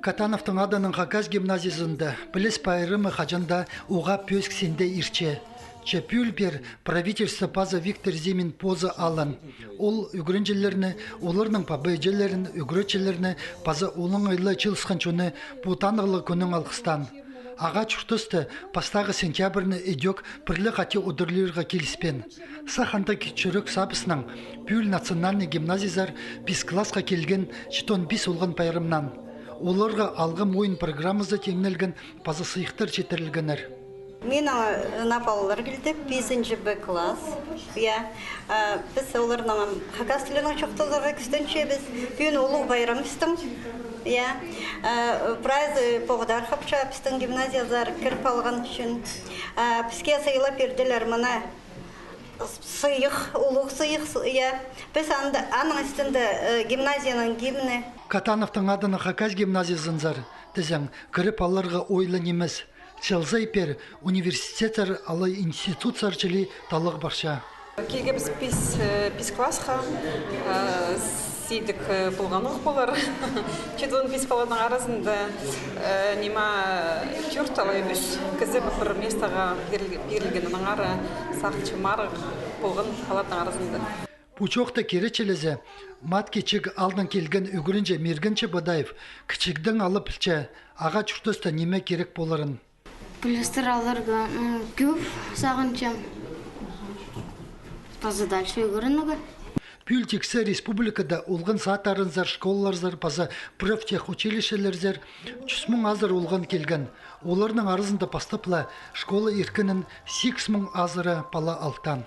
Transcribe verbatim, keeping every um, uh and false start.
Катановтың адынаң хакас гимназиязында піліс пайрамы хаҷан даа уғаа пӧзік синде иртче. Че пӱӱл пеер правительство паза Виктор Зимин позы алаң. Ол ӱгренҷілерні, оларның паба-іҷелерін, ӱгретчілерні паза олаңай ла чыылысхан чонны пу танығлығ кӱннең алғыстаан. Ағаа чуртаста пастағы сентябрьні ідӧк пір ле хати удурлирға киліспеен. Сах андағ чӱрек сабыснаң пӱӱл национальный гимназиязар пис классха килген читон пис олған пайрамнаң. Оларға алғым ойын программазы тимнелген паза сыйыхтар читірілгеннер. Минің, э, на палалар килді, пизінҷі Б класс. Я, э, піс оларнаң хакас тілінең чоохтазарға кӱстенчебіс. Пӱӱн улуғ пайрам пістің. Я, э, прайзы поғдархапча пістің гимназиязар кіріп алған ӱчӱн. Э, піске сыйлап пирділер мына сыйых, улуғ сыйых, я. Піс анда, аның істінде, э, гимназияның гимні. Катановтың адынаң хакас гимназиязынзар тізең кіріп аларға ойлаң нимес. Чыл сай пеер университеттер алай институттар чіли таллағ парча. Килгебіс пис, э, пис классха, э, сидік, э, полғанох полар. Читон пис паладың аразында, э, ниме, чурт алай ӱс кізі пір местаға пиріл-, пирілгеннеңер сағынчам, марығ полған паладың аразында. Пу чоохты киречілезе, мат кічіг аалдаң килген ӱгренҷі Мирген Чебодаев кічігдең алып пілче, ағаа чуртаста ниме кирек поларын. Пілістер аларға, м, кӧп сағынчам. Паза дальше ӱгренерге. Пӱӱл тиксі республикада олған садтарынзар, школаларзар паза профтехучилищелерзер чӱс муң азыра олған килген. Оларның аразында пастап ла школа иркінін сигіс муң азыра пала алтаан.